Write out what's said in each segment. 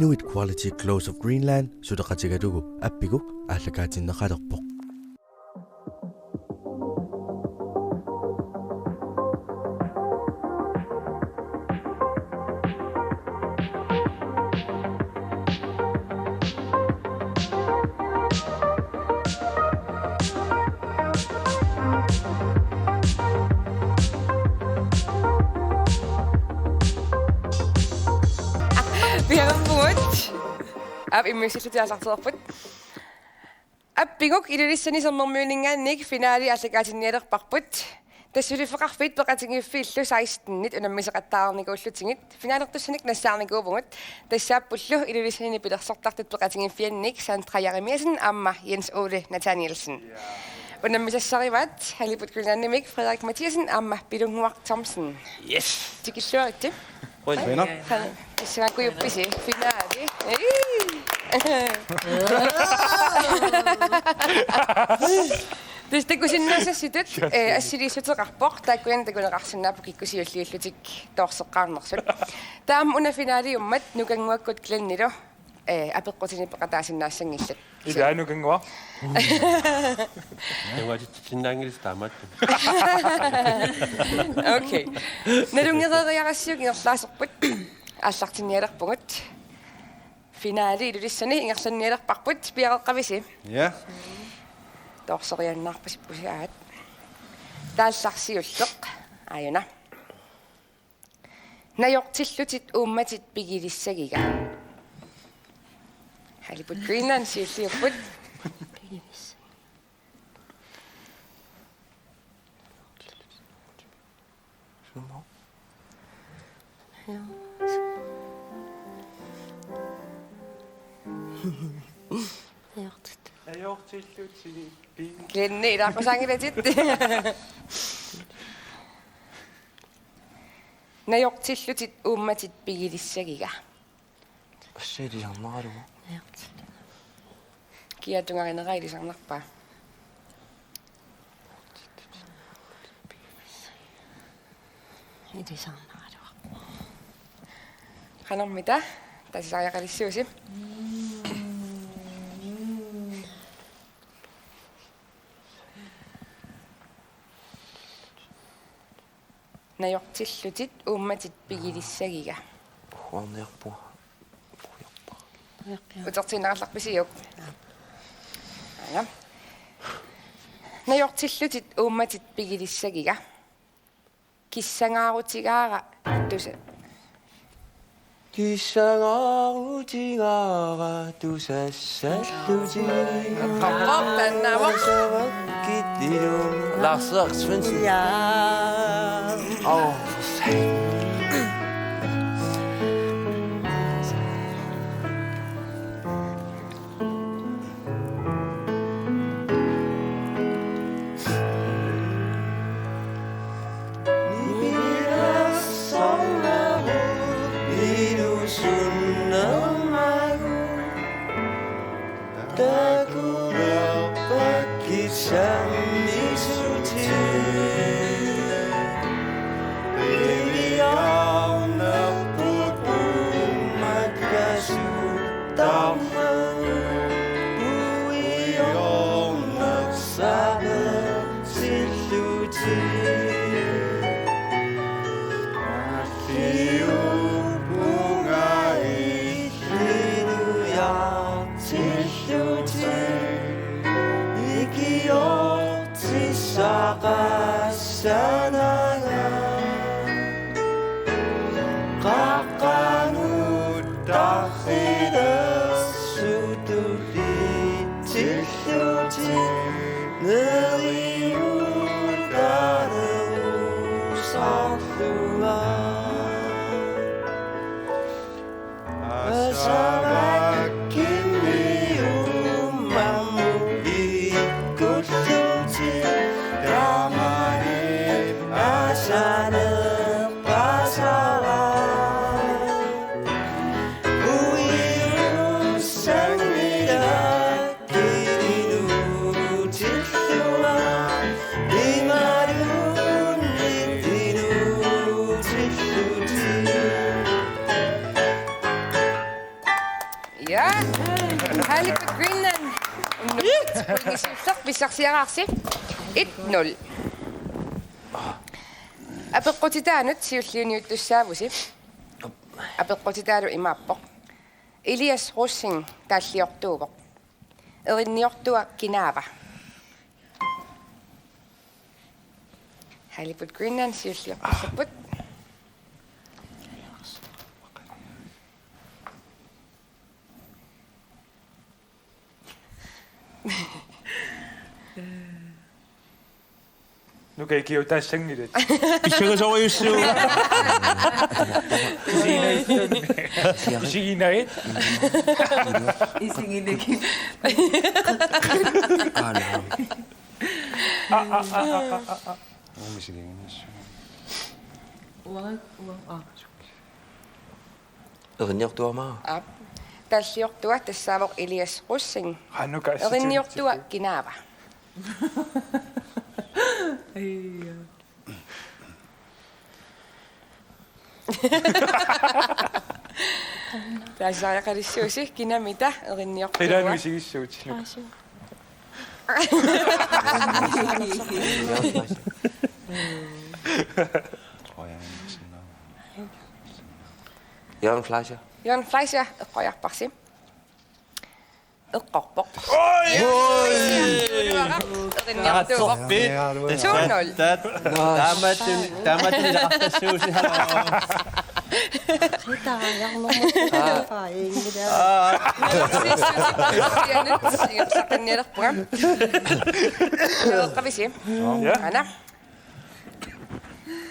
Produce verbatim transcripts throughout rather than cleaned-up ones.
Inuit Quality Clothes of Greenland suleqatigalugu Appiguk aallakaatinneqalerpoq. Piareerpugut. Aap, immiussillutit aallartereerput. Appiguk Ilulissani Sermermiuninngaanniit finaali aallakaatinnialerparput. Tassa suliffeqarfiit peqatigiiffiillu sekstenit unammisoqattaarnikuullutigit finaalertussanik nassaarnikuuvugut. Tassaappullu Ilulissani nipilersortartut peqatigiiffianniit Sandra Jeremiassen aamma Jens Ole Nathanielsen. Unammisassarivaat Halibut Greenlandimit Frederik Mathiassen aamma Pilunnguaq Thomsen. Yes. Tikilluaritsi. Qujan. Qujanaq. Qanoq issuakujuppisi finaali? Ei. Tassa takusinnaasassitut, eh, assiliissuteqarpoq, taakkununnga takuneqarsinnaapput kikkusiulliullutik toorseqqaarnersut. Taava una finaaliummat Nukannguakkut Glennilu, eh, apeqqutinik peqataasinnaassanngillat. Ilaa Nukannguaq. Takuatitsinnaanngilasi taamaattut. Okay. Nalunngereeriarassiuk ingerlaaserput. Aallartinnialerpugut. Finaali Ilulissani ingerlannialerparput, piareeqqavisi? Ja. Toorseriannaarpasippusi aat. Taallarsiulleq. Aajuna. Najortillutit uummatit pigilissagiga. Halibut Greenland siulliupput. Glenni, ilaaqqusaanngilatit. Najortillutit uummatit pigilissagiga. Assiliarnaralugu. Kia tungarinera ilisarnarpa? Ilisarnaralugu. Qanormita? Taasisariaqalissuusi. Najortillutit uummatit pigilissagiga. Puhuarniarpunga. Puhuarpa. Utertiinnarallarpisiuk? Aana. Najortillutit uummatit pigilissagiga. Kissangaarutigaara tusa. Kissangaarutigaara tusassallutit. Qapportannaavoq. Savakkit ilum. Lars Svendsen. Ja. Åh, for satan. Pointi siulleq pissarsiaraarsi. Et nul. Apeqqutitaanut siulliuniuttussaavusi. Apeqqutitaalu imaappoq: Elias Rosing taalliortuuvoq. Erinniortua kinaava? Halibut Greenland siulliorpassapput. Nuka ikiuutaassanngilaq. Pissangasorujussuuvoq. Isiginagit. Isiginagit. Isiginagit. Aa, aa, aa, aa, aa. Uu, misiginnassuaq. Uanga, uanga, aa. Erinniortuama. Aap. Taalliortua tassaavoq Elias Rosing. Aa, Nuka, erinniortua kinaava? Aija. Taasariaqalissuusi kinamita erinniortua. Qilaa misigissuutit. Aasiu. Jørgen Fleischer. Jørgen Fleischer, eqqoriarparsi. Eqqorpoq. Oi! Erinniortuuvoq. Aatsorpit. To nul. Tat-, taamatut, taamatut ilaqartassuusi, hallo. Aa. Sianut, sianut, sianut, sianut. Eqqavisi. Ja. Aana.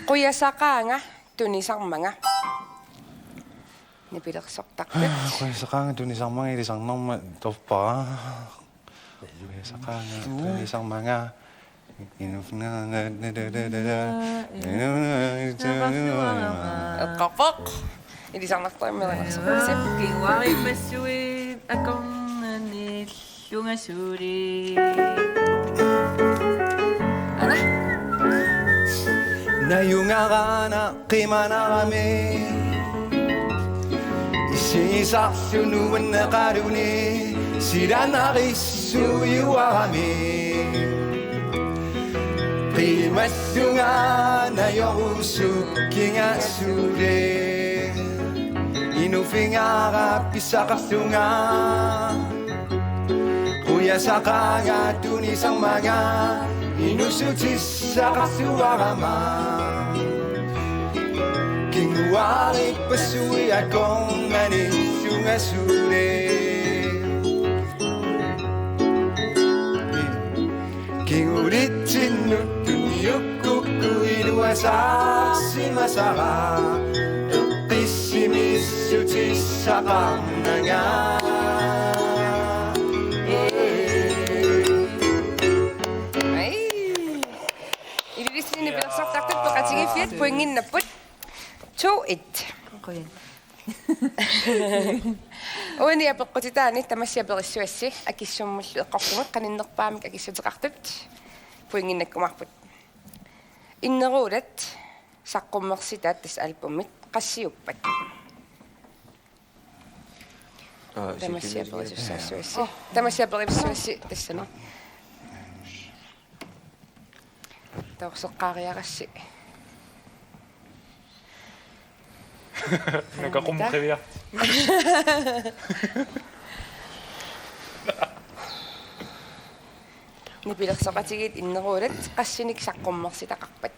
Qujasaqaanga tunisarmanga. Nipilersortartut. Qujasaqaanga tunisarmanga ilisarnarmat torpara. Qujasaqaanga tunisarmanga. Eqqorpoq. Ilisarnartarimmiulersorpassi. Kinguarippassuit akornanniillunga suli. Aana. Najugaqaanga qimanarami. Isigisarlu nuanneqaluni silaannarissujussuarami. Qimallunga najorusukkiga suli. Inuufigaara pissaqarlunga. Qujasaqaanga tunisarmanga inuussutissaqarluarama. Kinguarippassuit akornanniillunga suli. Kingulitsinnut tuniukkukku iluasaarsimasara. Eqqissimissutissaqarnanga. Ai. Ilulissani nipilersortartut peqatigiiffiat pointinnapput. To et. Qujan. Uani apeqqutitaani tamassi aperissavassi akissummullu eqqortumut qaninnerpaamik akissuteqartut pointinnakkumaarput. Inneruulat saqqummersitaat tassa albumit qassiuppat? Aa, tamassi aperissavassi. Tamassi aperissavassi tassani. Taorseqqaariarassi. Nakaqummut qiviarti. Nipilersoqatigiit inneruulat qassinik saqqummersitaqarpat?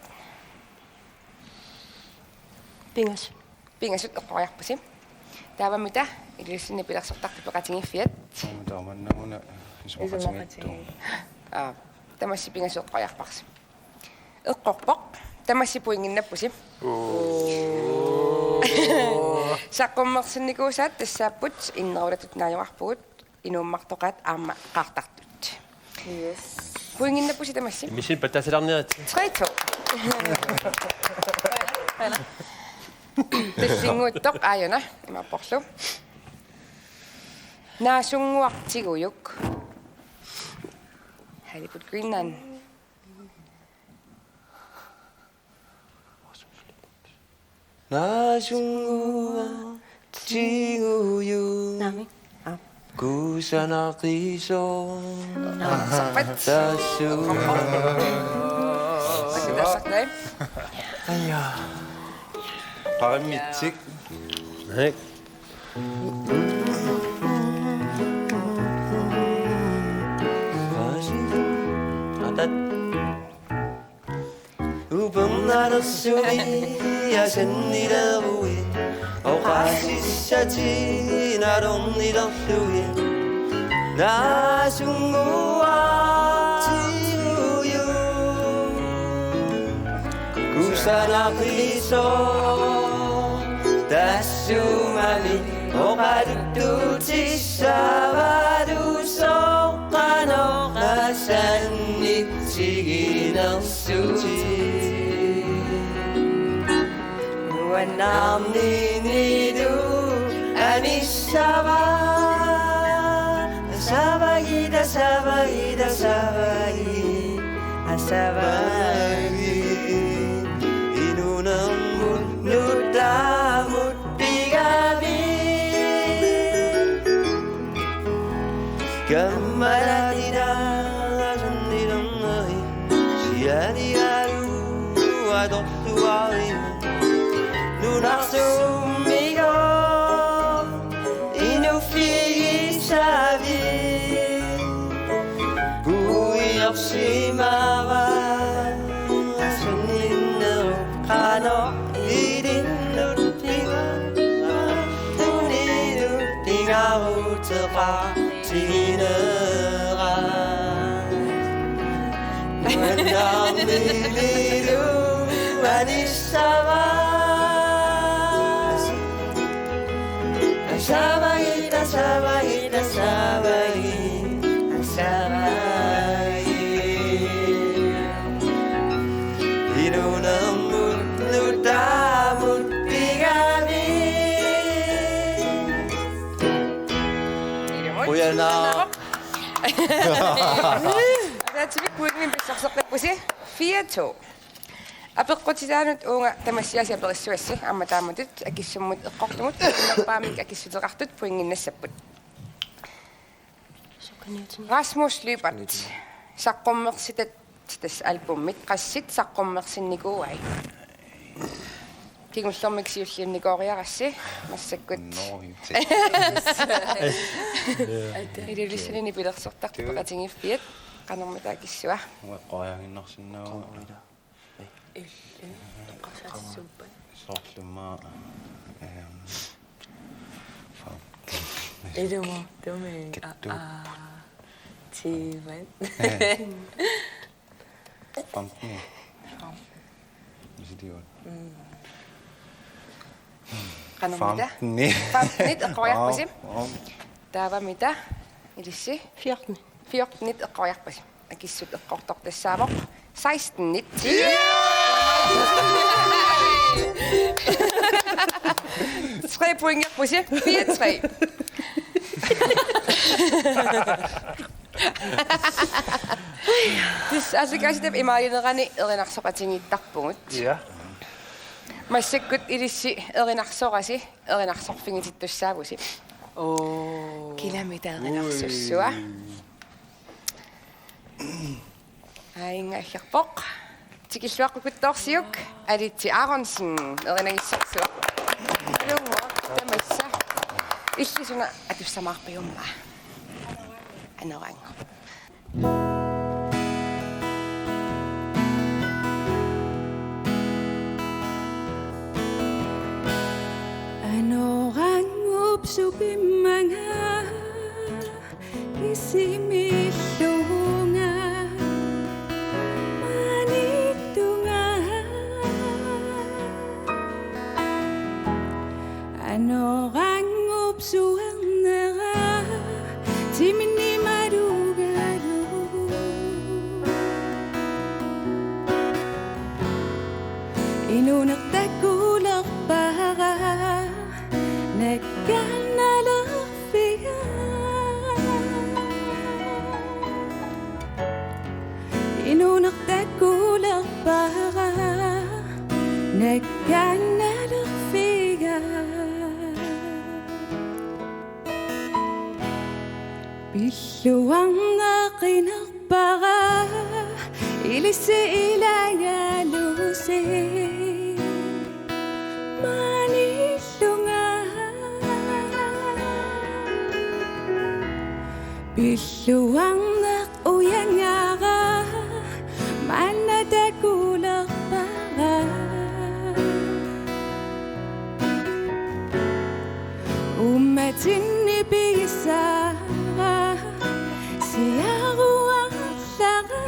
Pingasut. Pingasut eqqoriarpasi. Taavami taava Ilulissani nipilersortartut peqatigiiffiat. Taamannanguna isumaqatigiittoq. Aa, tamassi pingasut eqqoriarparsi. Eqqorpoq. Tamassi pointinnappusi. Saqqummersinnikuusaat tassaapput inneruulatut najugaqarpugut, inuummartoqaat aamma qaartartut. Yes. Pointinnappusi tamassi. Imissin pattaasalarniaritsi. Tre to. Tassinnguuttoq aajuna imaapporlu: Naasunnguaq tigujuk. Halibut Greenland. Naasunnguaq tigujuk. Naamik. Aa. Kusanaqisooq. Sappat. Tassuuna. Tassartai. Aja. Parimitsik. Hej. Atat. Upernalersuit asannileruit oqaasissatinik nalornilerlugit naasunnguartiujuit. Kusanaqisooq tassumami oqaluttuutissavalusooq qanoq asannik tiginersutit. Nuannaarninilu anissava. Asavagit, asavagit, asavagit, asavagit. Inuunermut nutaamut pigami. Kammalaatina asannilernerit sianigalugu atortuarit. Nunarsuummiigooq inuuffigisavit. Puiorsimavara asanninnerup qanoq ilinnut pingaartunillu pingaaruteqartiginera. Nuannaarninilu anissava. Asavagit, asavagit, asavagit, asavagit. Inuunermut nutaamut pigami. Qujanaq. Ataatsivik pointimik pissarsertarpusi. Fire to. Apeqqutitaanut uunga tamassiaasiit aperissavassi aamma taamatut akissummut eqqortumut innerpaamik akissuteqartut pointinnassapput. Rasmus Lyberth. Saqqummersitat tassa albumit qassit saqqummersinnikuuai? Kingullermik siulliunnikooriarassi massakkut. Nå, jo, se. Ilulissani nipilersortartut peqatigiiffiat qanormita akissua? Ueqqoriaannarsinnaavara. Soorlumi, ehm, fa-, ilumut tumi. Kattut. Aa, tiivat. Eh. Femten. Femten. Hvis det var. Mm. Qanormita? Femten. Femten eqqoriarpasi. Om, om. Taava mita? Ilissi? Fjorten. Fjorten eqqoriarpasi. Akissut eqqortortassaavoq seksten nitten. Tre pointiarpusi, fire tre. Tassa aallakaatitap imaalinerani erinarsoqatigiittarpugut. Ja. Massakkut ilissi erinarsorasi, erinarsorfigitittussaavusi. Oo. Kilamita erinarsussua. Ui. Aingaajarpoq. Tikilluaqqukuttoorsiuk, Alitsi Aronsen, erinagissarsuaq. Aluu, tamassa. Illit suna atussamaarpiumma? Anoraannguup. Anoraannguup supimmanga. Kisimiillunga maaniittunga. Anoraannguup suernera timinnimalugalu. Inuuneq takulerpara nakkaannalerfiga. Inuuneq takulerpara nakkaannalerfiga. Pilluarneq inerpara ilissi ilagalusi maaniillunga. Pilluarneq ujangara maanna takulerpara. Uummatinni pigisara siaruarlara.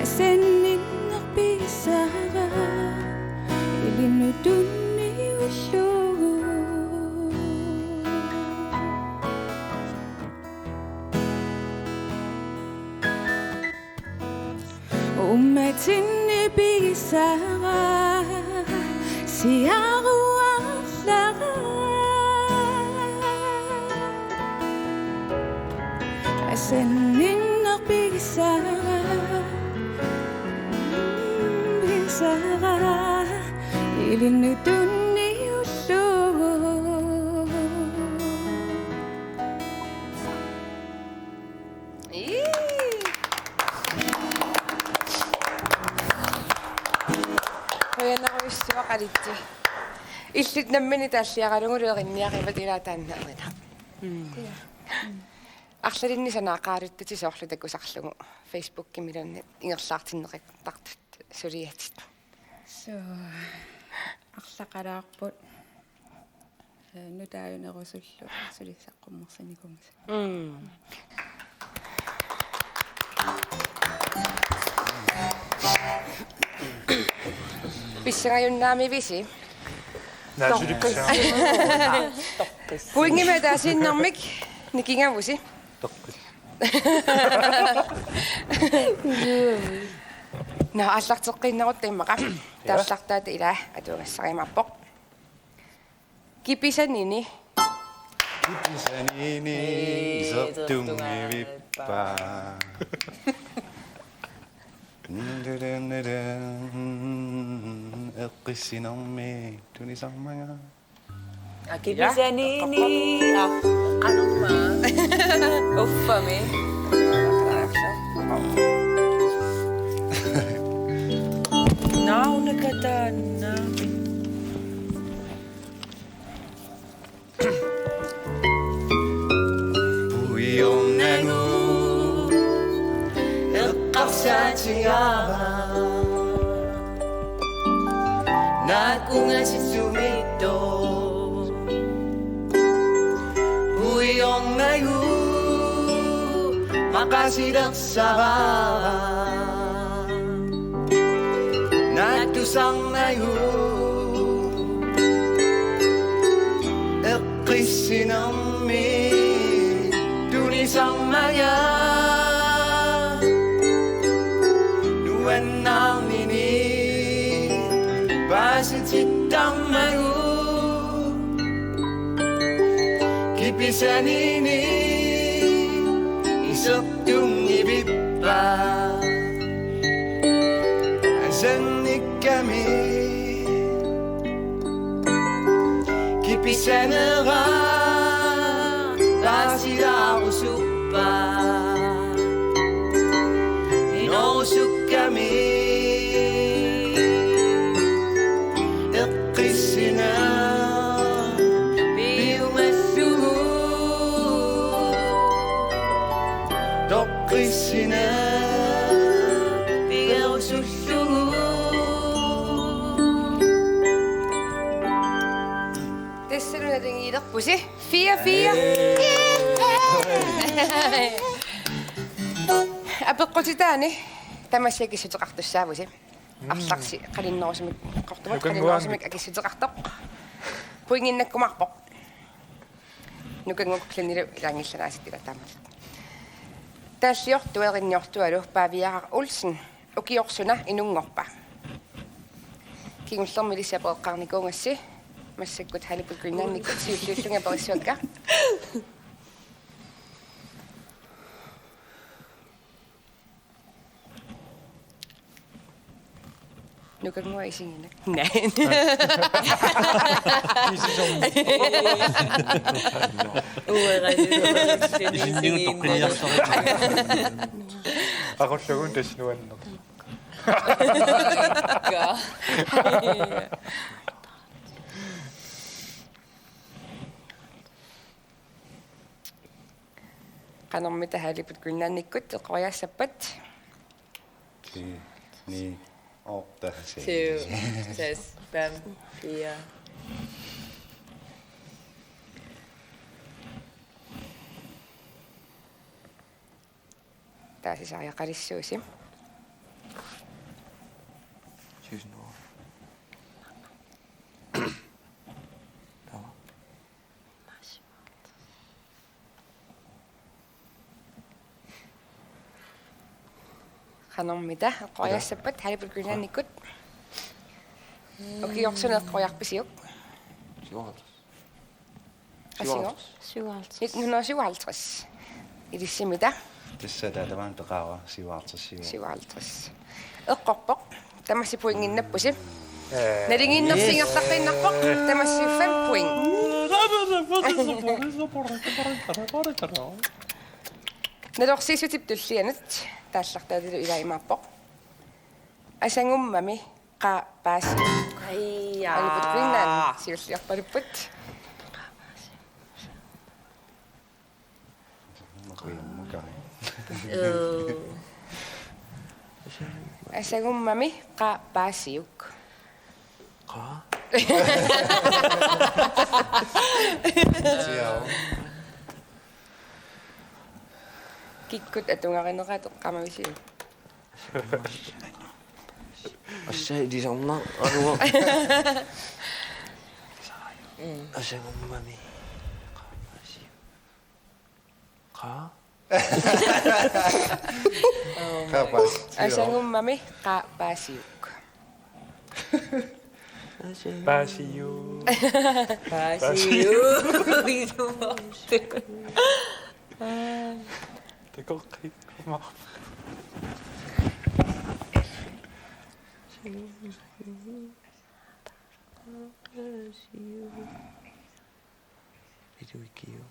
Asanninneq pigisara ilinnut tunniullugu. Uummatinni pigisara siaruarlara. Asanninneq pigisara, pigisara ilinnut tunniullugu. Ii. Qujanarujussuaq Alitsi. Illit nammineq taalliaralugulu erinniarivat ilaa taanna erina. Mm. Arlalinnik sanaaqqaaluttatit soorlu takusarlugu Facebookimiluunniit ingerlaartinneqartartut suliatit. Suu, arlaqalaarput. Ee, nutaajunerusullu suli saqqummersinikuugassaq. Mm. Pissangajunnaarmavisi? Naa, suli pissangaa. Pointimik ataasiinnarmik nikingavusi. Toqqis. Naa, aallarteqqiinnarutta immaqa. Ja. Taallartaata ilaa atuagassarimaarpoq. Kipisanini. Kipisanini isertunngivippa. Eqqissinermi tunisarmanga. Kipisanini. Aa, qanormaa. Uffami. Nauna kataanna. Puiornagut eqqarsaatigaara naak ungasissumiittoq. Puiornagut maqaasilersaraara naak tusarnagut eqqissinermi tunisarmanga. Nuannaarnini paasitittarmagu kipisanini isertunngivippa. Asannikkami kipisanera paasilaarusuppa. Inuusukkami eqqissineq piumallugu. Toqqissineq pigerusullugu. Tassalu naligiilerpusi. Fire fire. Apeqqutitaani tamassi akissuteqartussaavusi. Arlarsi qalinnerusumik, qortumut qalinnerusumik akissuteqartoq. Pointinnakkumaarpoq. Nukanngukkut Glennilu ilaanngillat aasiit ilaa taamatut. Taalliortua erinniortualu Paaviaraq Olsen, ukioq suna inunngorpa? Kingullermi ilissi apereqqaarnikuugassi, massakkut Halibut Greenlandikkut siulliullunga aperissavakka. Nukannguaq isiginak. Naa. Isinniut toqqinniarsarit. Aqullugu tassa nuanneq. Qanormita Halibut Greenlandikkut eqqoriassappat? Ti, ni, otte, seks. Syv, seks, fem, fire. Taasisariaqalissuusi. Tusind ord. Taava. Qanormita eqqoriassappat Halibut Greenlandikkut? Ukiorsuaq eqqoriarpisiuk? Syvoghalvtreds. Asingo? Syvoghalvtreds. Nitten hundrede og syvoghalvtreds. Ilissimita? Tassa taava tamaani peqaraa syvoghalvtreds, syvoghalvtreds. Syvoghalvtreds. Eqqorpoq. Tamassi pointinnappusi. Nalingiinnersi ingerlaqqiinnarpoq. Tamassi fem point. Nalorsiissutip tullianut taallartaatilu ilaa imaappoq. Asangummami qaa paasiuk? Aja. Halibut Greenland siulliorpalupput. Qujammukai. Uu. Asangummami qaa paasiuk? Qaa? Siau. Kikkut atugarinerat eqqaamavisiuk? Assa ilisarnaq aluaq. Mm. Asangummami. Qaa? Oh my. Qaa paasiuk. Asangummami qaa paasiuk? Paasiuk. Paasiuk. Paasiuk. Takoqqikkumaarpoq. Paasiuk. Iluikiu.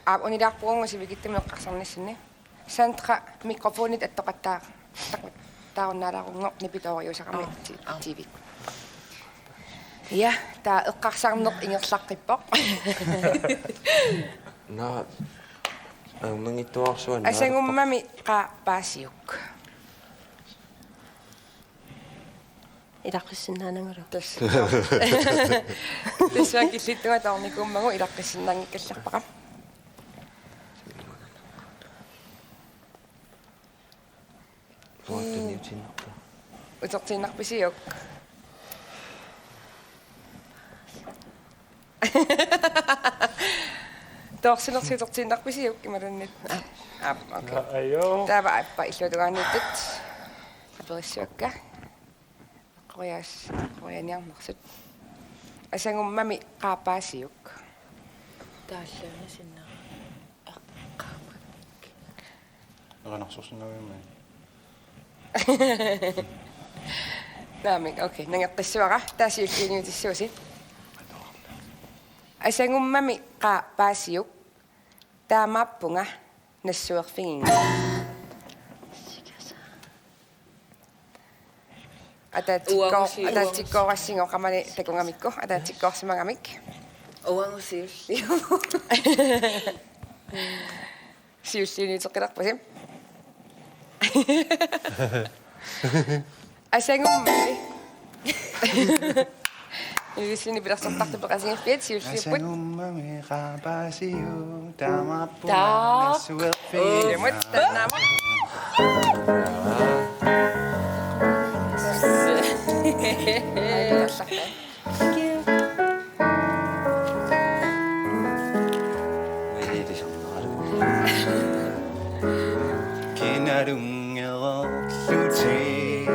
Aap, unilaarpugut sivikitsumik eqqarsarnissinni. Sandra, mikrofonit attoqattaa-, attoqattaarunnaalaarunngooq nipitooriusarami. Aap, ti-, aap. T V. Ja, taava eqqarsarneq ingerlaqqippoq. Naa, ajornanngitsuararsuaq. Asangummami qaa paasiuk? Ilaqqissinnaanagulu. Tassa. Tassa killittunga taarnikuummagu ilaqqissinnaanngikkallarpara. Uattuniutiinnarpa. Utertiinnarpisiuk? Toorsinersi utertiinnarpisiuk imaluunniit? Aap, okay. Ajo. Taava aappa illuatungaaniittut. Aperissuakka. Eqqorias-, eqqorianiarnersut. Asangummami qaa paasiuk? Taalluuna sinnera. Eqqaamavik. Eranarsorsinnaviummi. Naamik, okay. Nangeqqissuara. Taava siulliuniutissuusi. Asangummami qaa paasiuk? Taamaappunga nassuerfigiga. Ataatsikko-, uagut si-, uagut. Ataatsikkoorassinga qamani takugamikku, ataatsikkoorsimagamik. Uagut siulliu. Siulliuniuteqqilerpusi. Asangummami. Ilissinni pilersortartut peqatigiiffiat siulliupput. Asangummami qaa paasiuk taamaappunga. Taak. Nassuerfigiga. Ilumut tannaama. Thank you. Kinalungerorlutik.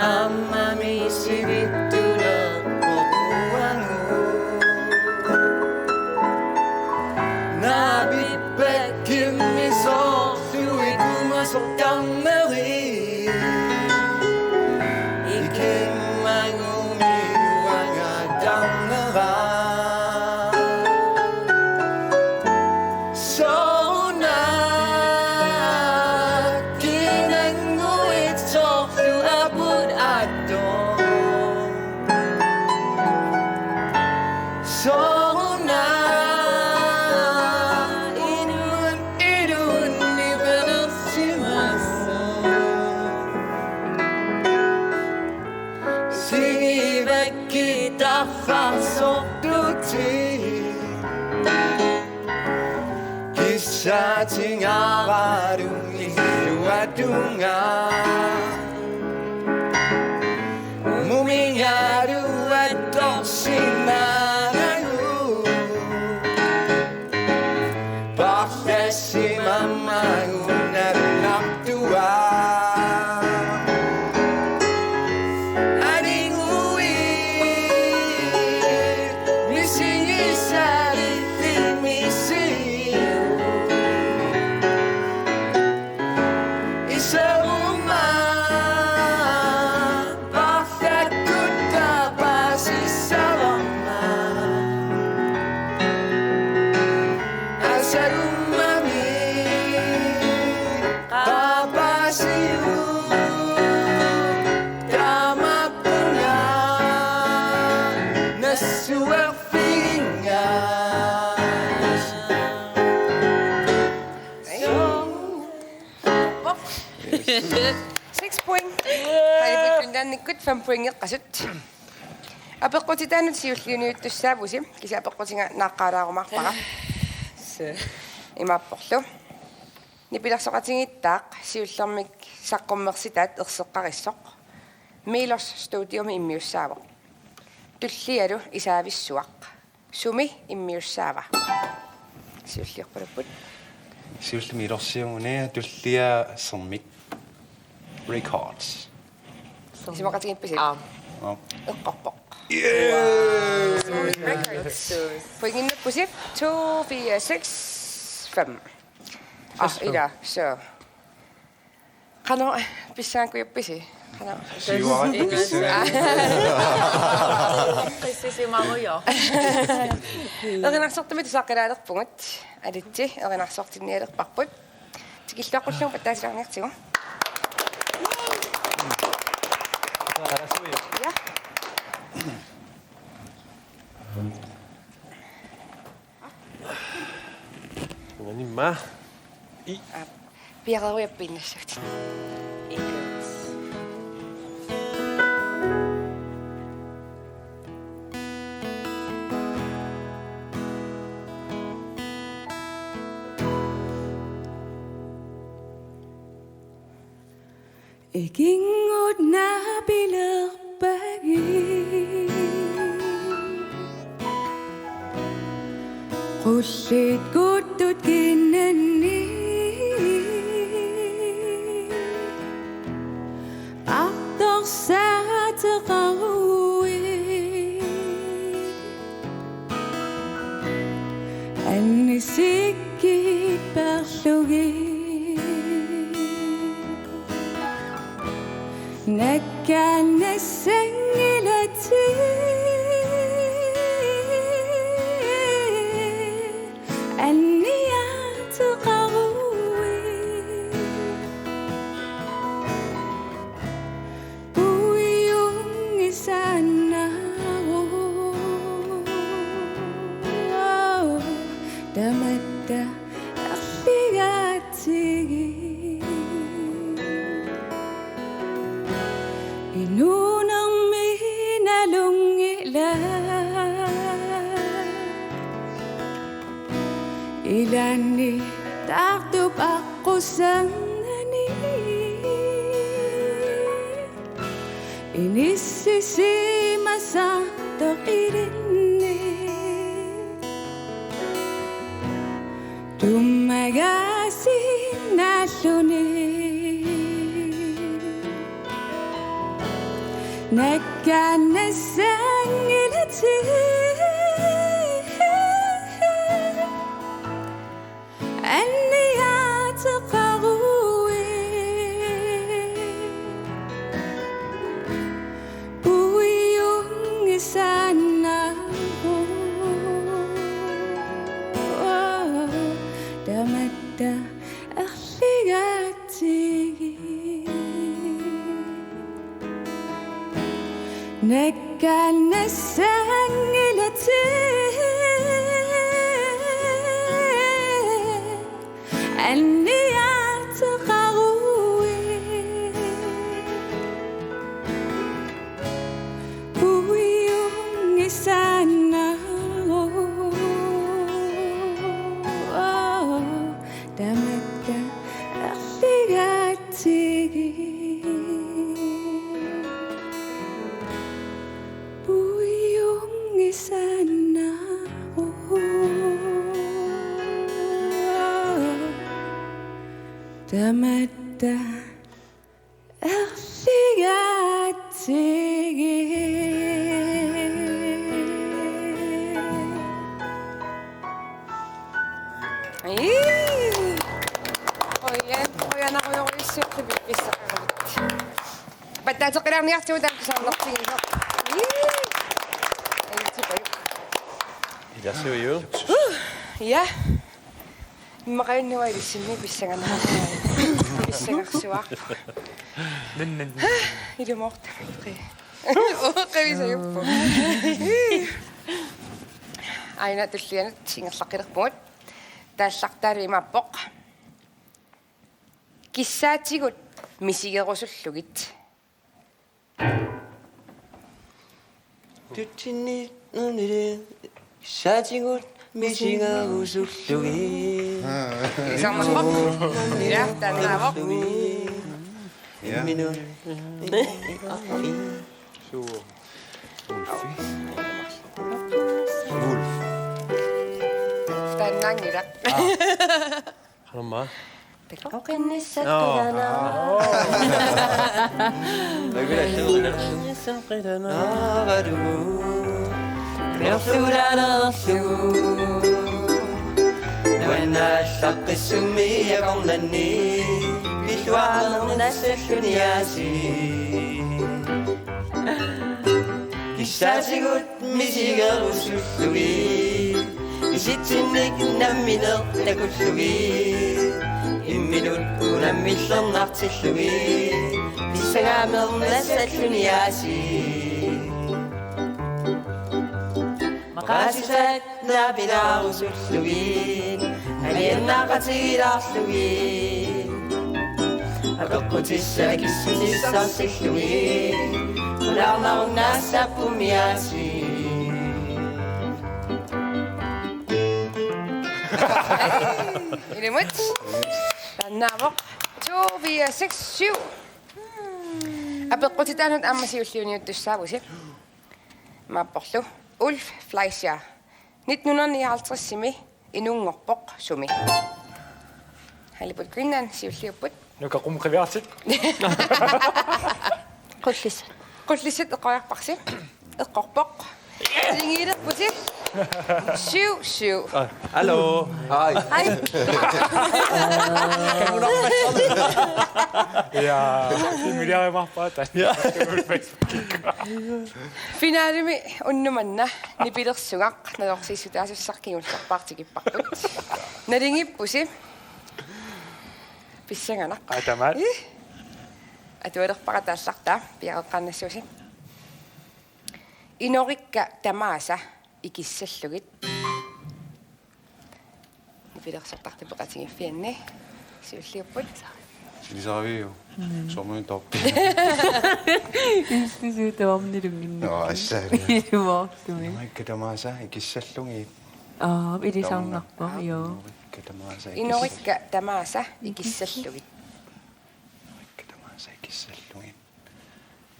Ammami sivittulerpoq uagut. Naapippakkimmi soorlu iku- Tarrarsortutit. Kissaatingaaralunga illuatunga. Mumingaluat torsimaanagu. Parlassimammagu nallartua. Aniguit misigisarillimi siu. Isaguma partakkutta paasissavarma. Asagummami qapaasiu. Taamappuna nassuerfiginga. Seks point. Qalipaluttuinnaannikkut fem pointeqasut. Apeqqutitaanut siulliuniuttussaavusi, kisianni apeqqutiga naaqqaalaarumaarpara. Imaapporlu. Nipilersoqatigiittaaq siullermik saqqummersitaat erseqqarissoq. Milos Studiomi immiussaavoq. Tullialu isaavissuaq. Sumi immiussaava? Siulliorpaluppoq. Siullermik Milorsiuguni, tullia Sermik Records. Isumaqatigiippisi? Aap. Aap. Eqqorpoq. Yeah! Records. Pointinnappusi, to, fire, seks, fem. Ah, ila, så. Qanoq pissangakkujappusi? Qanoq? Siuara pissangakkujappusi. Qississimarujoq. Erinarsortumik tusaqqilaalerpugut. Alitsi, erinarsortinnialerparput. Tikilluaqqullugu pattaasilaarniartigu. Ja. Unganimma. I. Aap. Piareeriarpit innassaatit. Ikinngutnaapilerpagit. Qulliit kuttut kinanni. Artorsaateqaruit. Annisikkiit perlugit. Nakkaannassanngilaq. Anniaateqaruit. Puiunngisaannaaruit. Tamatta erligaatsigit. Inuunermi nalunngilaq. Ilaanni taartup aqqusernani. Inissisimasartoq ilinni. Tummagaasiinnarluni. Nakkaannassanngilaq. Anniaateqaruit. Puiunngisaannaaruit. Tamatta erligaatsigit. Nakkaannassanngilaq. Anniaateqaruit. Puiunngisaannaaruit. Tamatta erligaatsigit. Ii. Qujan-, qujanarujorujussuit piffissaqaruit. Pattaateqqilaarniartigu taakku saarnartigisoq. Ii. Ii, tipajuk. Ilasiviu. Uh, ja. Immaqaluunniit ilissinni pissanganarsuaq. Pissangarsuaq. Nannani. Ilumoortumik. Oqavisajuppu. Aana tullianut ingerlaqqilerpugut. Taallartaalu imaappoq. Kissaatigut misigerusullugit. Tutsinni nunili kissaatigut misigerusullugit. Isarnarpoq. Ja, taannaavoq. Ja. Minut. Suu. Ulfi. Ulf. Taannaanngilaq. Aamma. Peqqoqinnissat. Aa. Qilanaa. Peqqoqinnissat qilanaa. Naavalugu. Peqqoqqinnissat qilanaa. Nuannaarsaqqissummi akornanni. Pilluarnernassalluni aasiit. Kissaatigut misigerusullugit. Isitsinnik nammineq takullugit. Imminut unammillernartillugit. Pissangaamernassalluni aasiit. Maqaasisaat naapilaarusullugit. Aliannaaqatigilaarlugit. Apeqqutissat akissutissarsiillugit. Pulaarnarunnaassaapput aasiit. Ilumut. Taannaavoq. To, fire, seks, syv. Apeqqutitaanut aamma siulliuniuttussaavusi. Imaapporlu. Ulf Fleischer. Nitten hundrede nioghalvtredsimi inunngorpoq sumi? Halibut Greenland, siulliupput. Nuka qumqiviarsit. Qullissat. Qullissat eqqoriarparsi. Eqqorpoq. Tingiilerpusi. Syv syv. Ah, hallo. Hej. Hej. Ja, familiarimaarpaat. Ja. Finalemi unnuk manna nipilersugaq nalorsiissutaasussaq kingullerpaaq tikipparput. Naligiippusi. Pissanganaq. Aa, tamaat. Ih. Atualerpara taallartaa, piareeqqaannassuusi. Inorikka tamaasa ikissallugit. Nipilersortartut peqatigiiffianni. Siulliupput. Silisariviu. Mm. Soormi toorpi. Illusuutuarnilunnginnakku. Joo, assaari. Inorikka tamaasa ikissallugit. Aa, ilisarnarpoq, joo. Inorikka tamaasa ikis-, Inorikka tamaasa ikissallugit. Inorikka tamaasa ikissallugit.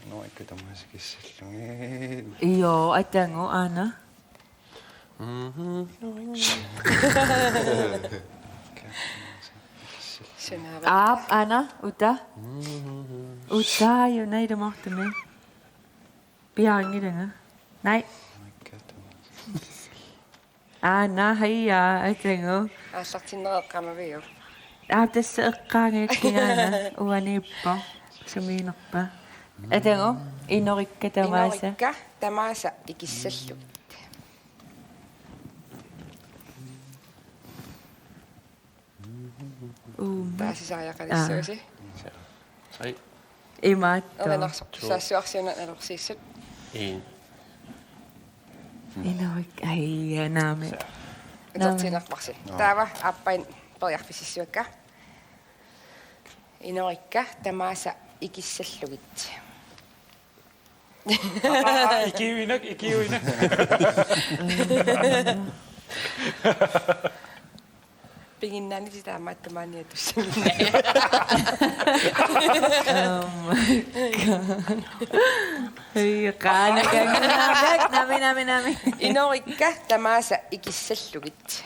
Inorikka tamaasa ikissallugit. Joo, atagu, aana. Mhm. Sunaava. Aap, aana, uta. Mhm. Uta, jo, nej, det måtte mig. Piareerlunga. Nej. Aana, haja, atagu. Aallartinnera eqqaamaviuk? Aa, tassa eqqaagakku aana, uaniippoq. Sumiinerpa. Atagu, inorikka tamaasa. Inorikka tamaasa ikissallugit. Uuma. Taasisariaqalissuusi. Aa. Sai. Imaattoq. Erinarsor-, saassuarsiuna nalorsiissut. Ii. Inorik, ai, ja, naami. Sai. Naami. Utertinarparsi. Joo. Taava aappaa periarfississuakka. Inorikka tamaasa ikissallugit. Aa, aa, ikiuinak, ikiuinak. Piginnaanisi taamaattumaaniatussaminnik. Oh my God. Hej, qaanakanngilaq. Nami, nami, nami. Inorikka tamaasa ikissallugit.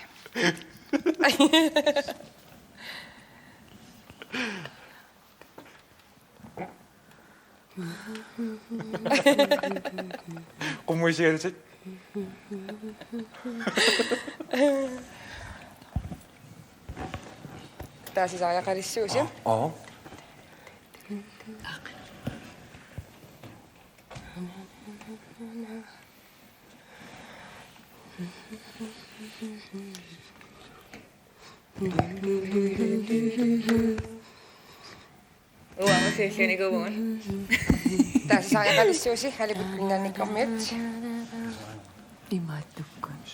Qummuisigalsit. Taasisariaqalissuusi. Aa. Uanga siulliunikuuvugut. Taasisariaqalissuusi, Alipput Pingaarnermiut. Imaattukkut.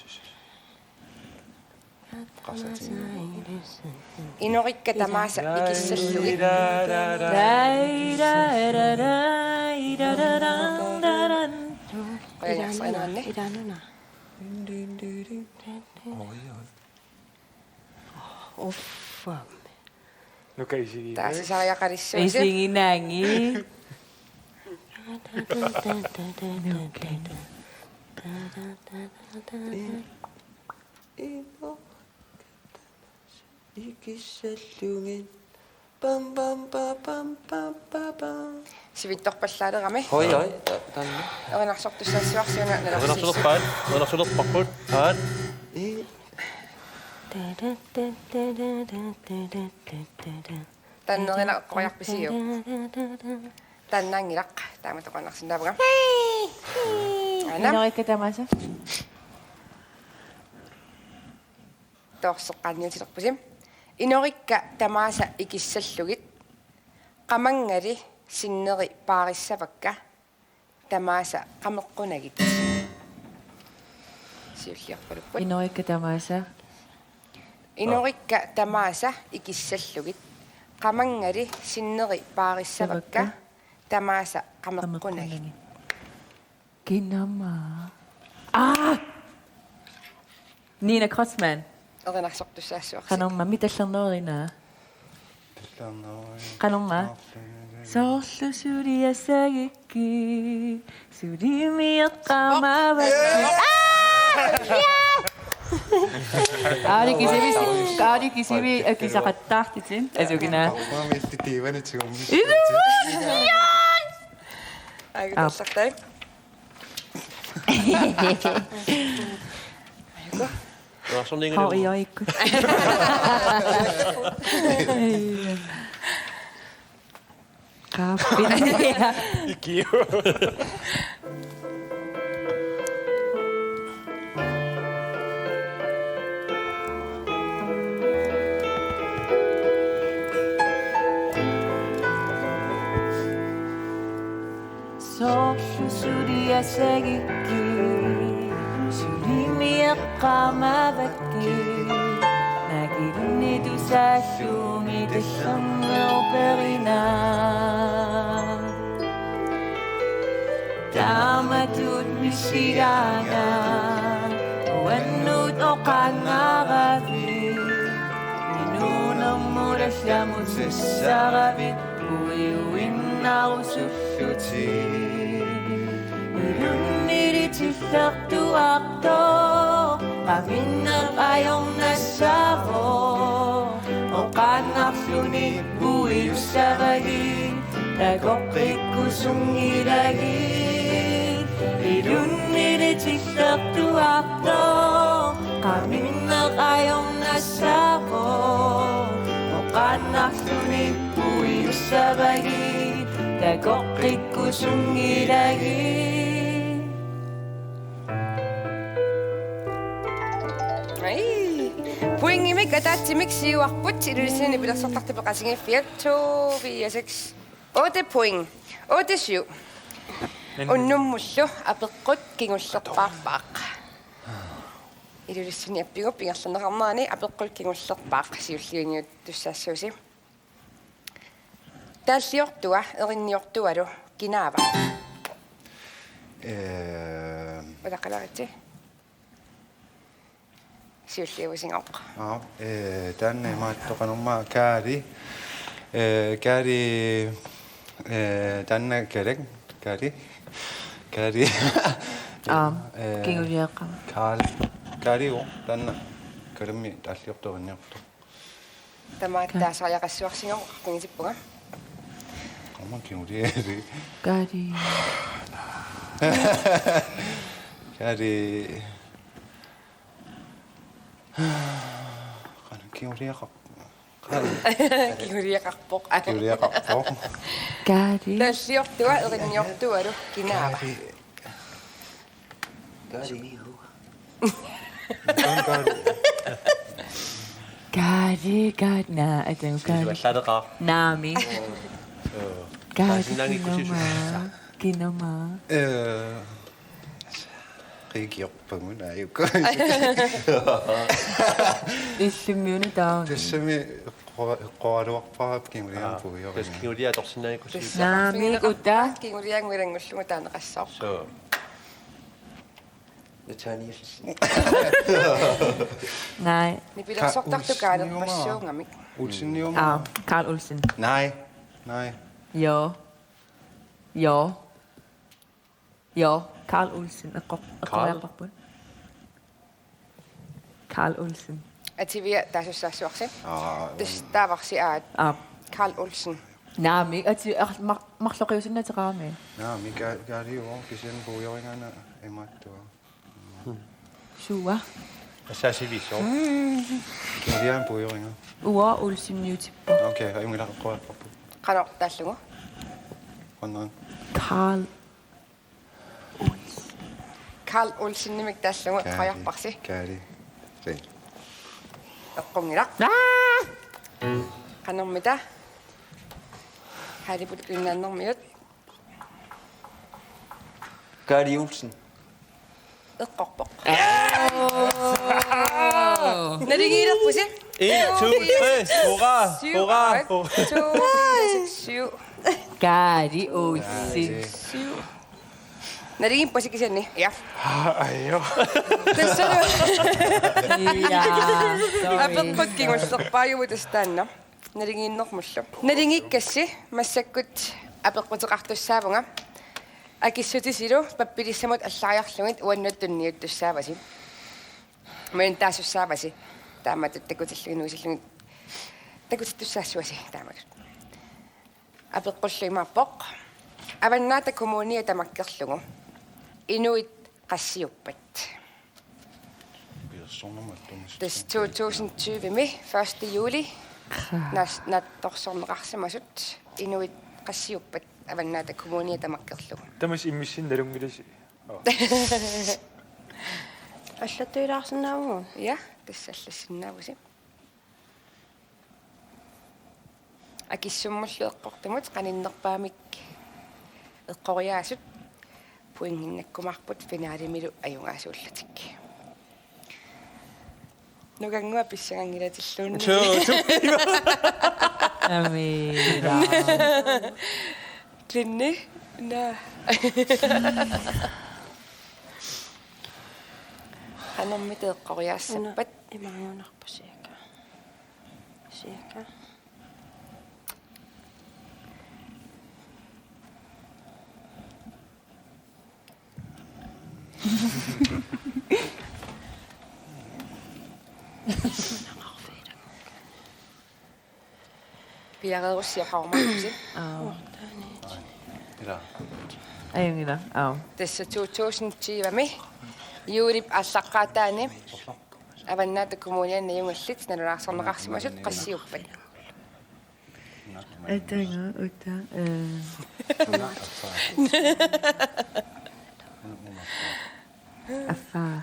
Inorikka tamaasa ikissallugit. Qujanarsarinermi. Ilaanuna. Uffa. Nuka isigii. Taasisariaqalissuusi. Isiginnaanngilaq. Ikissallugit. Pam, pam, pa, pam, pam, pa, pam. Sivitsorpallaalerami. Hoi, hoi, ta-, taanna. Erinarsortussaassavara siuna nalorsi. Erinarsulerpaat, erinarsulerparput, aat. I- Taanna erinarsoq qoriarpisiuk? Taannaanngilaq, taama toqornarsinnaavunga. Aana. Inorikka tamaasa. Toorseqqaanniutilerpusi. Inorikka tamaasa ikissallugit. Qamanngali sinneri paarissavakka tamaasa qameqqunagit. Siulliorpalupput. Inorikka tamaasa. Inorikka tamaasa ikissallugit. Qamanngali sinneri paarissavakka tamaasa qameqqunagit. Qameqqunagit. Kinama. Ah! Nina Kreutzmann. Erinarsortussaassavara. Qanormaa, mitallerneruina. Mitallerneruina. Qanormaa. Soorlu suli assagikkit, sulimi eqqaamavakka. Ah! Ja! Aali kisimi, aali kisimi, akisaqattaartitin, asukina. Qanormaa miitti tiivani tigummi. Ilumut! Ja! Aap. Aikutorsartai. Aiko. Hau, ijoikkut. Qaappi. Ikiu. Soorlu suli assagikkit, sulimi eqqaamavakkit, naak ilunnit tusaallugit tallermeeruperina. Taamatut misigaanga, uannut oqaanngaravit, inuunermut allamut sassaravit, uiuinnarusullutit. Ilunnili tillertuartoq, qaminneq ajornassaavoq, oqaannarluni uiussavagit, takoqqikkusunngilagit. Ilunnili tillertuartoq, qaminneq ajornassaavoq, oqaannarluni uiussavagit, takoqqikkusunngilagit. Ai. Pointimik ataatsimik siuarput Ilulissani nipilersortartut peqatigiiffiat. To, fire, seks, otte point. Otte syv. Men unnummullu apeqqut kingullerpaarpaaq. Ilulissani appigut ingerlanneqarnerani apeqqut kingullerpaaq siulliuniuttussaassuusi. Taalliortua erinniortualu kinaava? Ehm. Utaqqilaaritsi. Siulliuisingaaq. Aa, eh, taanna imaattoq qanormaa Kaali. Eh, Kaali, eh, taanna Kalak, Kaali. Kaali. Aap, eh, kinguliaqqa. Kaali. Kaali, oo, taanna. Kalimmi taalliortoq inniortoq. Tamaat Ka- taasariaqassuarsingaarpingisippunga. Aamma kinguliari. Kaali. Kaali. Qanoq kinguliaqar-, qanoq. Kinguliaqarpoq. Kinguliaqarpoq. Kaali. Taalliortua, erinniortualu, kinaava? Kaali. Kaali. Kaali, Kaali, naa, atagu Kaali. Sivallaleqaaq. Naamik. Kaali, taasinnaagikkut kinama, kinama. Eh, qikiorpagut aajuku. Illimmiuna taama. Tassami qo-, qoraluarpara kinguliaq. Aa, puiorina. Tassa kinguliaq atorsinnaanngikkussiuk. Tassa. Naamik, uta. Kinguliaq ilanngullugit taaneqassaaq. Suu. Nathaniel. Nej. Nipilersortartoq Ka-, Olseniumaa. Kaalerpassuungamik. Olseniumaa. Aa, Karl Olsen. Nej. Nej. Jo. Jo. Jo, Karl Olsen. Eqqor-, Karl? Eqqoriarparput. Karl Olsen. Ativia taasussaassuarsi. Aa, tassa taavarsi aat. Aap. Karl Olsen. Naamik, ati-, ar-, mar-, marloqiusinnateqarami. Naamik, Ka-, Kaali, oo, kisianni puiorigaana imaattua. Suua. Assaasiviso. Kilian puioriga. Uanga Olseniutippoq. Okay, ajunngilaq, eqqoriarparput. Qanoq taallugu? Qanoq? Karl Olsen. Karl Olsenimik taallugu, Kaali, eqqoriarparsi. Kaali. Sii. Eqqunngilaq. Aa! Qanormita? Haaliput Greenlandimiut. Kaali Olsen. Eqqorpoq. Naligiilerpusi. En, to, tre. Hurra, hurra, hurra. To, fire, seks, syv. Kaali Olsen. Syv. Naligiippusi kisianni. Ja. Ajo. Tassa. Ja, sorry. Apeqqut kingullerpaajuvoq tassa taanna. Naligiinnermullu. Naligiikkassi massakkut apeqquteqartussaavunga. Akissutisilu pappilissamut allariarlugit uannut tunniuttussaavasi. Imaluunniit taasussaavasi. Taamatut takutillugit nuisillugit takutittussaassuasi taamatut. Apeqqullu imaappoq. Avannaata Kommunia tamakkerlugu. Inuit qassiuppat? Pilersornermut attumisut. Tassa to tusind tyve-mi første juli. Qa- Nas-, naatsorsorneqarsimasut inuit qassiuppat Avannaata Kommunia tamakkerlugu. Tamassi immissinnut nalunngilasi. Oo. Allattuilaarsinnaavugut. Ja, tassa allassinnaavusi. Akissummullu eqqortumut qaninnerpaamik eqqoriaasut pointinnakkumaarput finalemilu ajugaasuullutik. Nukannguaq pissanganngilatilluunniit. Suu, suu. Amira. Klinni, naa. Qanormita eqqoriaassappat? Una imaangunarpoq siaka. Siaka. Piareerussiaq qarumaarpusi. Aap. Ila. Ajunngilaq, aap. Tassa to tusind tyve-mi juulip aallaqqaataani Avannaata Kommuniani najugullit nalunaarsorneqarsimasut qassiuppat? Atagu, uta, eh. Affaa.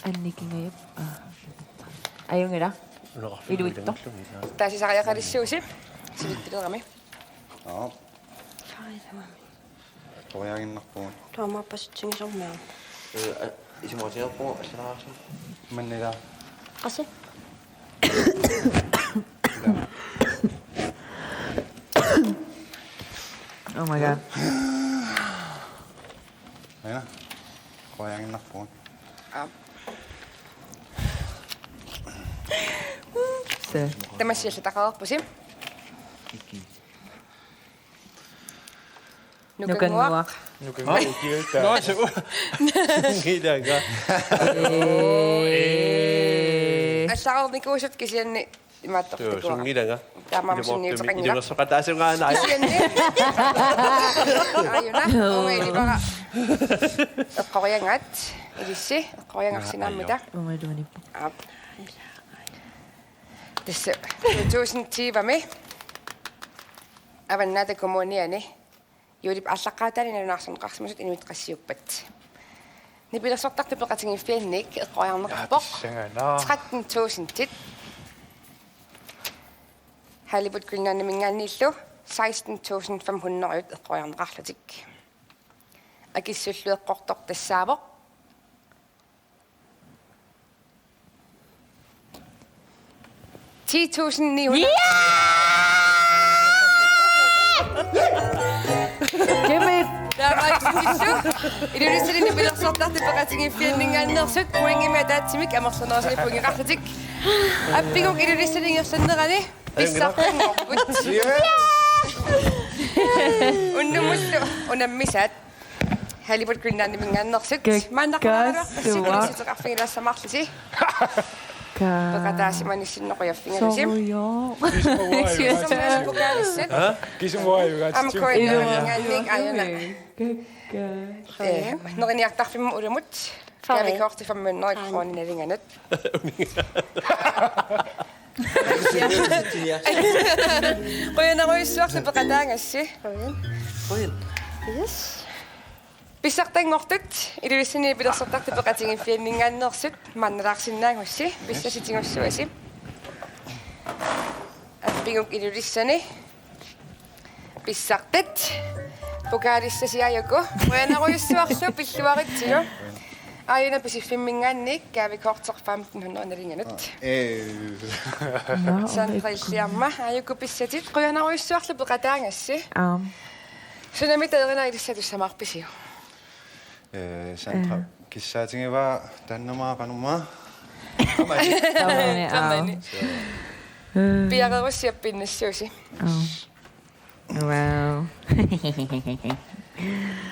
Annikingajappoq. Aa. Ajunngilaq. Iluitsoq. Taasisariaqalissuusi. Sivitsulerami. Aap. Toriaginnarpugut. Taamaappassitsigisarmiarmi. Ee, a-, isumaqatigilerpugut allalaarsi. Mannila. Qassi? Ila. Oh my god. Aana. Qujanarpoq. Aap. Se. Tamassi allataqareerpusi. Nukannguaq. Nukannguaq. Nukannguaq. Nå, så. Ngidaga. Ee. Allareernikuusut kisianni imaattortikuuara. Joo, sunngilanga. Taamaammat sunniuteqanngilaq. Ilumoortumik ilumoorsoqataasungaanai. Kisianni. Aajuna. Uunga ilivara. Eqqoriangaat. Ilissi. Eqqoriangaarsinaammita. Uunga iluanippoq. Aap. Tassa to tusind tyve-mi Avannaata Kommuniani juulip aallaqqaataani nalunaarsorneqarsimasut inuit qassiuppat. Nipilersortartut Peqatigiiffianniit eqqoriarneqarpoq. Aa, tassa aana. Tretten tusindit. Hollywood Greenlandiminngaanniillu seksten tusind fem hundrede eqqoriarneqarlutik. Akissullu eqqortoq tassaavoq ti tusind ni hundrede. Jimmy! Taamaattumillu Ilulissani nipilersortartut Peqatigiiffianninngaanneersut pointimik ataatsimik amerlanerusumik pointeqarlutik. Appiguk Ilulissani ingerlanerani pissartanngorput. Unnumullu unammisaat. Hollywood Greenlandiminngaanneersut. Kakkaak. Maannaqqaarluarpassi suaq. Ilissi teqarfigilaassamarlusi. Ka- Peqataasimanissinni qujaffigalusi. Sorry. Kisimut uanga ajugaatitsi. Kisimut uanga ajugaatitsi. Aamma Greenlandiminngaanniit aajuna. Kakkaak. Ee, neriniartarfimmut ulumut. Fari. Gavekorti fem hundrede kroner nalinganut. Qujanarujussuarlu peqataagassi. Qujan. Qujan. Yes. Pissartanngortut Ilulissani nipilersortartut Peqatigiiffianninngaanneersut maannalaarsinnaagussi, pissarsitigussuasi. Appiguk Ilulissani. Pissartat. Pokalissasi aajuku. Qujanarujussuarlu pilluaritsilu. Aajuna Pisiffimminngaanniit gavekorti femten hundrede nalinganut. Ee. Nå, Sandra Illiarma, aajuku pissatit. Qujanarujussuarlu peqataagassi. Aam. Sunami talerina ilissi tussamaarpisiuk? Ee, Sandra, ee, kissaatigivaa taannamaa qanormaa. Qamani. Qamani, aap. Qamani. Piareerussiappinnassuusi. Aap. Wow.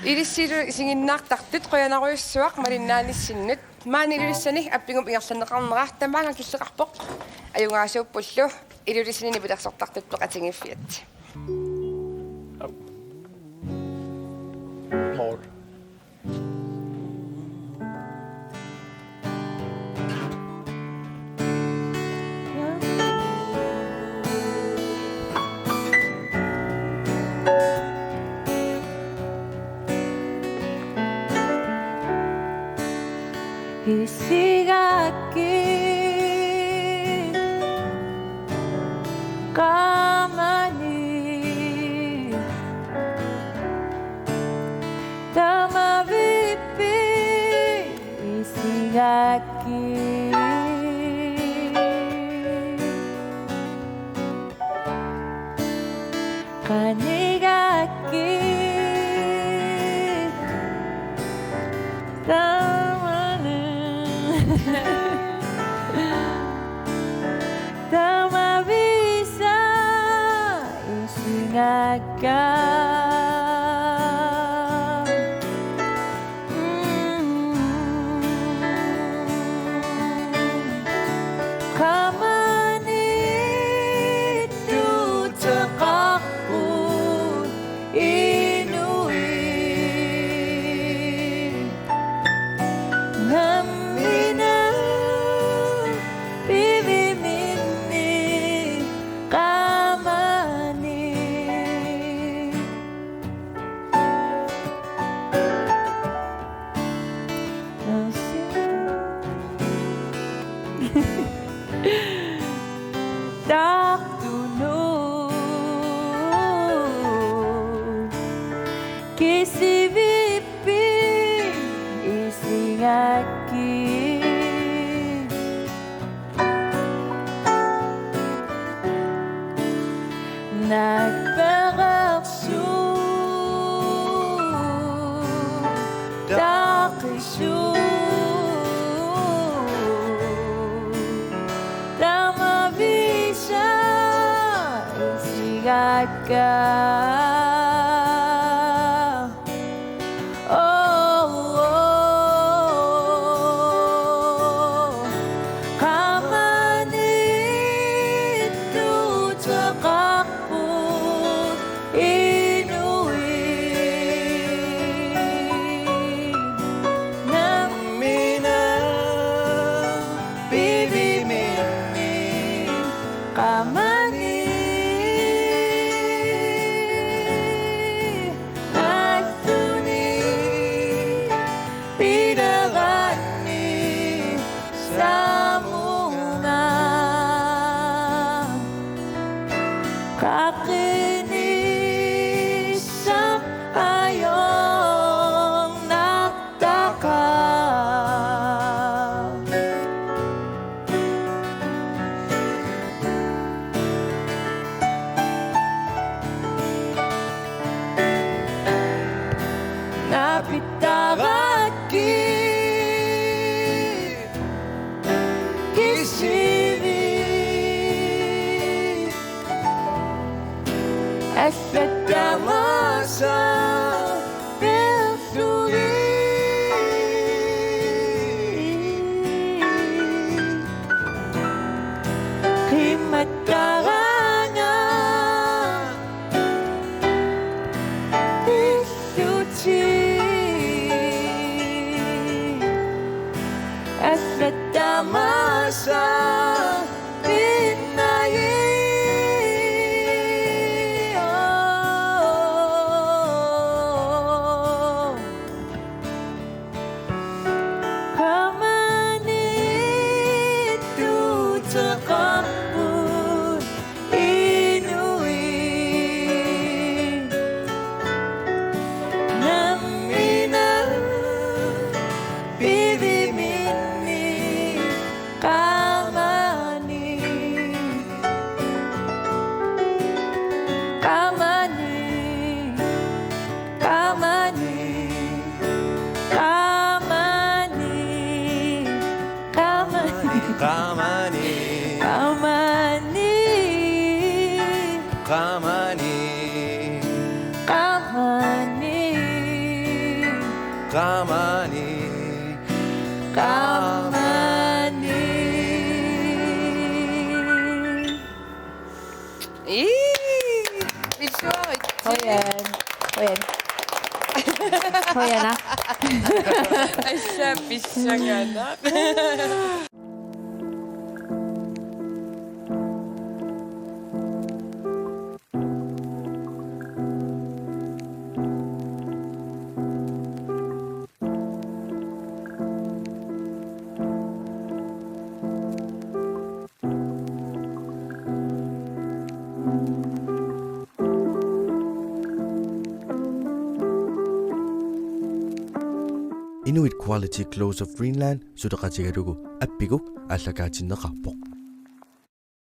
Ilissilu isiginnaartartut qujanarujussuaq malinnaanissinni. Maani Ilulissani appigup ingerlanneqarnera tamaanga killeqarpoq. Ajugaasuuppullu Ilulissani nipilersortartut Peqatigiiffiat. Mål. Isigakku qamani tamavippi isigakku. Qanigakku tamani tamavisa isigakku. Qamani tuteqarput inuit. Nammineq piviminni qamani. Tartunut kisivippi isigakku. Naak pereersuit Kaka. Oh, oh, oh. Qamani tuteqarput inuit. Nammineq piviminni qamani assuni pilerani samunga. Qaqinissaq ajornartaqaaq. Napitarakkit kisivit. Allat tamaasa pillutik. Qimattaraangat pillutik. Allat tamaasa pinnaji. Qamani tuteqarput inuit. Nammineq piviminni qamani. Qamani. Qamani. Qamani. Qamani. Qamani. Qamani. Qamani. Qamani. Qamani. Ii, pisuarit. Qujan. Qujan. Qujanaq. Assa pissanganaq. Inuit Quality Clothes of Greenland suleqatigalugu appiguk aallakaatinneqarpoq.